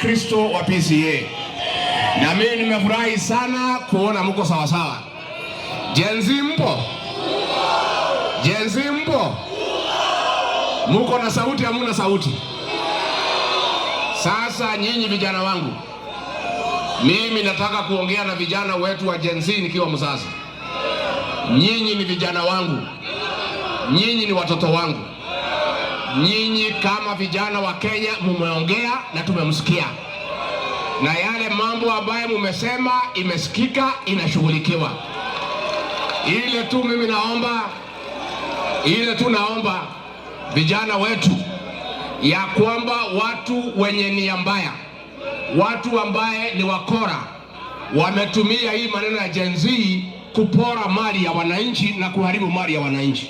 Wakristo wa PCEA, na mimi nimefurahi sana kuona mko sawasawa. Gen Z mpo? Gen Z mpo? Muko na sauti, hamuna sauti? Sasa nyinyi vijana wangu, mimi nataka kuongea na vijana wetu wa Gen Z nikiwa mzazi. Nyinyi ni vijana wangu, nyinyi ni watoto wangu. Nyinyi kama vijana wa Kenya mumeongea na tumemsikia, na yale mambo ambayo mumesema imesikika, inashughulikiwa. Ile tu mimi naomba, ile tu naomba vijana wetu ya kwamba watu wenye nia mbaya, watu ambaye ni wakora, wametumia hii maneno ya Gen Z kupora mali ya wananchi na kuharibu mali ya wananchi.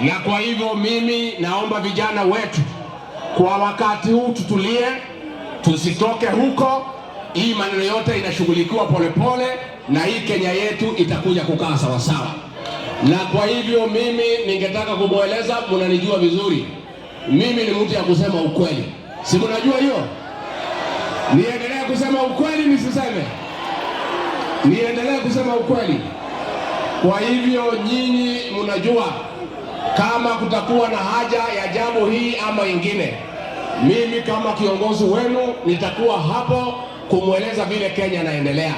Na kwa hivyo mimi naomba vijana wetu kwa wakati huu tutulie, tusitoke huko. Hii maneno yote inashughulikiwa polepole, na hii Kenya yetu itakuja kukaa sawasawa. Na kwa hivyo mimi ningetaka kumweleza, mnanijua vizuri, mimi ni mtu ya kusema ukweli, si mnajua hiyo? Niendelee kusema ukweli nisiseme? Niendelee kusema ukweli? Kwa hivyo nyinyi mnajua kama kutakuwa na haja ya jambo hii ama ingine, mimi kama kiongozi wenu nitakuwa hapo kumweleza vile Kenya inaendelea.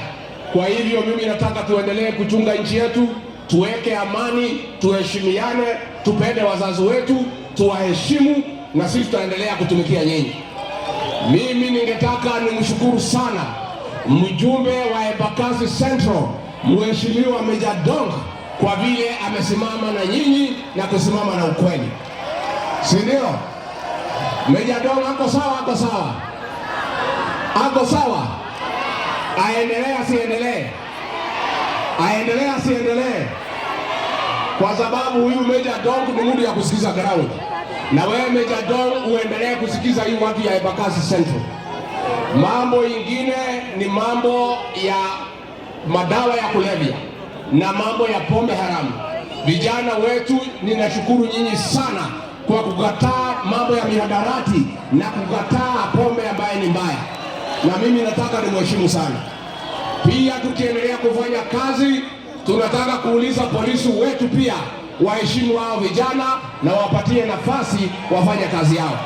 Kwa hivyo mimi nataka tuendelee kuchunga nchi yetu, tuweke amani, tuheshimiane, tupende wazazi wetu, tuwaheshimu, na sisi tutaendelea kutumikia nyinyi. Mimi ningetaka nimshukuru sana mjumbe wa Embakasi Central, Mheshimiwa Mejja Donk, kwa vile amesimama na nyinyi na kusimama na ukweli, si ndio? Mejja Donk ako sawa? Ako sawa? Ako sawa? Aendelee asiendelee? Aendelee asiendelee? Kwa sababu huyu Mejja Donk ni mtu ya kusikiza ground, na wewe Mejja Donk uendelee kusikiza hii watu ya Embakasi Central. Mambo ingine ni mambo ya madawa ya kulevya na mambo ya pombe haramu. Vijana wetu, ninashukuru nyinyi sana kwa kukataa mambo ya mihadarati na kukataa pombe ambaye ni mbaya, na mimi nataka nimheshimu sana. Pia tukiendelea kufanya kazi, tunataka kuuliza polisi wetu pia waheshimu hao vijana na wapatie nafasi wafanye kazi yao.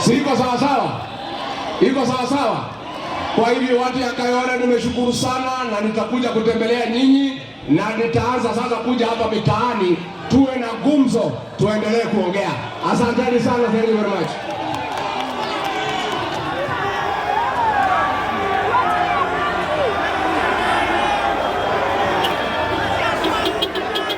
Si iko sawa sawa? Iko sawa sawa? Kwa hivyo watu ya Kayole, nimeshukuru sana na nitakuja kutembelea nyinyi na nitaanza sasa kuja hapa mitaani, tuwe na gumzo, tuendelee kuongea. Asanteni sana, thank you very much.